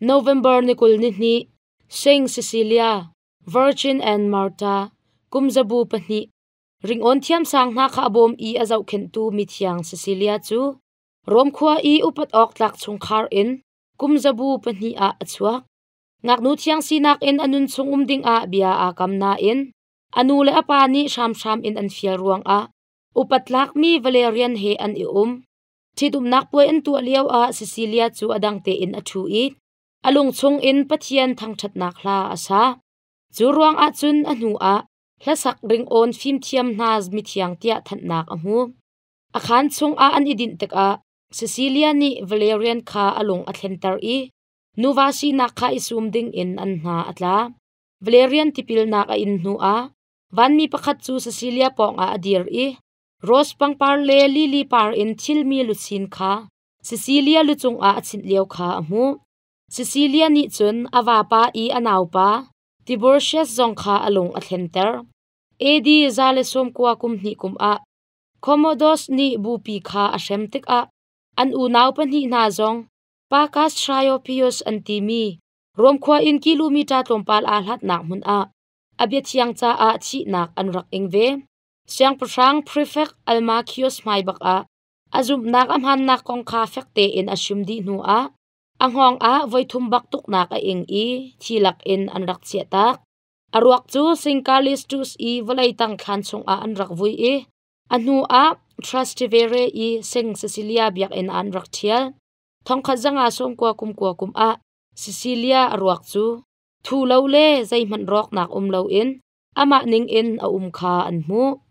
November ni 22, Saint Cecilia, Virgin and Martha, kum zabu pahnih, ringawn thiamsang hna kha a bawm i a zohkhenhtu mithiang Cecilia cu Rom khua i upat awk tlak chungkhar in kum zabu pahnih ah a chuak. Ngaknu thiang sinak in a nun chung um dingah bia aa kam nain a nu le a pa nih hramhram in an fial ruangah upat tlakmi Valerian he an i um. Ṭhitumnak puai an tuah lioah Cecilia cu a dang tein a ṭhu i a lung chungin Pathian thangṭhatnak hla a sa. Cu ruangah cun a hnuah hlasak ringawn fimthiam hna mithiang tiah thanhnak a hmu. A khaan chungah an i dinh tikah Cecilia nih Valerian kha a lung a thlenter i nuva sinak kha i sum dingin an hna a tla. Valerian tipilnak a in hnuah vanmi pakhat cu Cecilia pawngah a dir i rose pangpar le lily par in thilmi luchin kha Cecilia lucung ah a chinh lio kha a hmuh. Cecilia nih cun a vapa i a naupa Tiburtius zong kha a lung a thlenter. AD 192 kum ah Commodus nih bupi kha a hrem tikah an unau pahnih hna zong Pacas Triopius an timi Rom khua in kilometer tlawmpal aa hlatnak hmun ah a biathiang caah thihnak an rak ing ve. Siangpahrang Prefect Almachius hmai bak ah a zumhnak a hmaannak kong kha fek tein a chim dih hnuah a hngawng ah voithum bak tuknak a ing i thi lakin an rak chiahtak. A ruak cu Syncalistus i vawlei tang thlan chungah an rak vui i a hnuah Trastevere i Saint Cecilia biakinn ah an rak ṭhial. Thongkhat zanga sawmkua kum kua kum ah Cecilia a ruak cu thu lo le zeihmanh rawknak um loin amah ningin a um kha an hmuh.